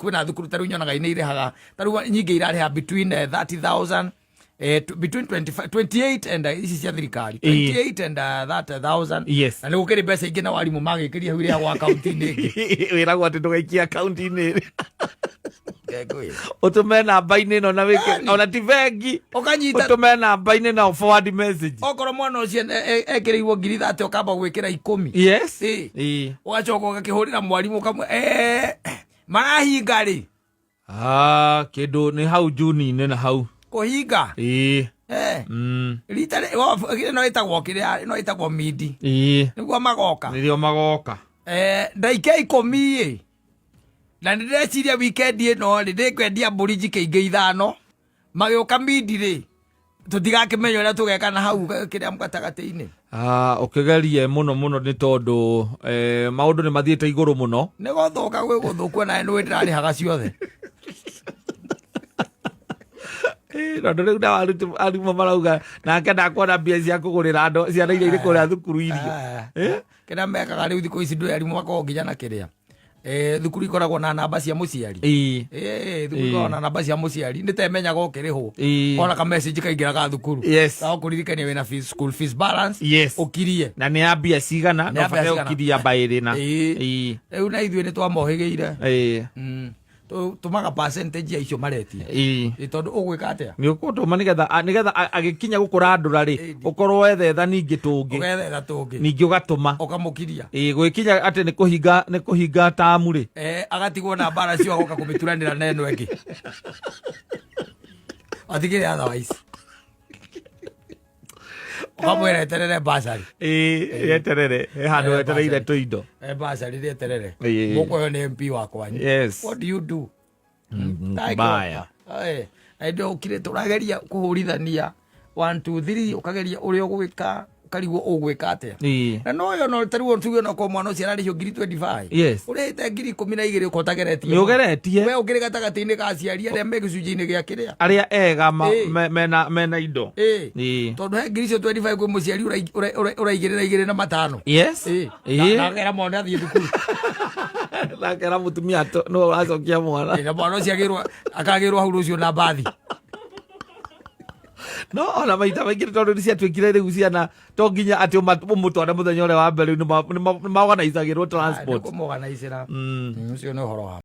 Kwĩna thukuru ta rĩu nyonaga nĩ irĩhaga, ta rĩu nyingĩ irarĩha between 30,000, between 25, 28 and ici cia thirikari, 28 and 30,000. Na nĩ gũkĩrĩ mbeca ingĩ na warimũ magĩkĩria hau irĩhagwo akaunti-inĩ ĩngĩ. Wĩragwo atĩ ndũgaikie akaunti-inĩ. Ngĩkwĩra. Ũtũme namba-inĩ ĩno na wĩke. Yani. Ona ti bengi. Ũkanyita. Ũtũme namba-inĩ na forward message. Okorwo mwana ũcio ekĩrĩirwo ngiri 30, ũkamba gwĩkĩra 10. Ũgacoka ũgakĩhũrĩra mwarimũ ũkamwe, marahinga rĩ? Ah, kĩndũ nĩ hau Juni-inĩ na hau. Kũhinga. Rita ĩno ĩtagwo kĩrĩa, ĩno ĩtagwo midi. Nĩguo magoka. Nĩrĩo magoka. Ndaikia 10 ĩ, na nĩ ndĩreciria weekend ĩno rĩ, ndĩkwendia mbũri njike ingĩ 5, magĩũka midi rĩ, tũtigakĩmenya ũrĩa tũgeka na hau kĩrĩa gatagatĩ-inĩ. Ah, ũkĩgerie mũno mũno nĩ tondũ maũndũ nĩ mathiĩte igũrũ mũno. Nĩ gũthũka gwĩ gũthũku, na nĩ ndĩrarĩhaga ciothe. Tondũ rĩu nao arimũ marauga nake ndakuona mbia cia kũgũrĩra andũ ciana iria irĩ kũrĩa thukuru irio. Ah, kĩrĩa mekaga rĩu thikũ ici ndũĩ arimũ makoragwo nginya na kĩrĩa, thukuru ikoragwo na namba cia mũciari. Thukuru ikoragwo na namba cia mũciari, nĩ temenyaga ũkĩrĩhwo. Ona ka message kaingĩraga thukuru gagũkũririkania wĩna fees, school fees balance. Ũkirie. Na nĩ ya mbia cigana. Nĩ ya no mbia bataire cigana. ũkiria mbaĩrĩ na Rĩu na ithuĩ nĩ twamohĩgĩire. Tũmaga percentage ya icio maretia. Tondũ ũgwĩka atĩa? Nĩ ũkũtũma nĩgetha agĩkinya gũkũrandũra rĩ, ũkorwo wethetha ningĩ tũngĩ. Ũgethetha tũngĩ. Ningĩ ũgatũma. Ũkamũkiria. Gwĩkinya atĩ nĩ kũhinga tamu rĩ. Agatigwo na mbara cio, agoka kũmĩturanĩra na ĩno ĩngĩ atigĩre, otherwise ũkamwĩra eterere basari. Ĩĩ, eterere he handũ wetereire Bursary. tũindo. Basari rĩeterere. Mũkũheo nĩ MP wa kwanyu. What do you do? Mbaya. Na hĩndĩ ĩyo ũkirĩte ũrageria kũhũrithania 1 2 3, ũkageria ũrĩa ũgwĩka, ũkarigwo ũgwĩka atĩa. Na no yo no tarĩu tuge no mwana ũcio ararĩhio ngiri 25, ũrĩhĩte ngiri 12, ũko ũtageretie. Nĩ ũgeretie. We ũkĩrĩ gatagatĩ-inĩ ka aciari arĩa me gĩcunjĩ-inĩ gĩa kĩrĩa arĩa ega mena indo. Tondũ he ngiri icio 25 kwĩ mũciari ũraigĩrĩra 2 na 5. Na akera mwana athiĩ thukuru. Nakera mũtumia nĩwe ũracokia mwana. Na mwana ũcio agĩrwo akagĩrwo hau rũciũ na mbathi. No ona maita maingĩ nĩ tondũ nĩ ciatuĩkire rĩu ciana to nginya atĩ ũmũtware mũthenya ũrĩa wa mbere, rĩu nĩ maorganizagĩrwo transport. Nĩkũmorganizĩra. Ũcio nĩ ũhoro wa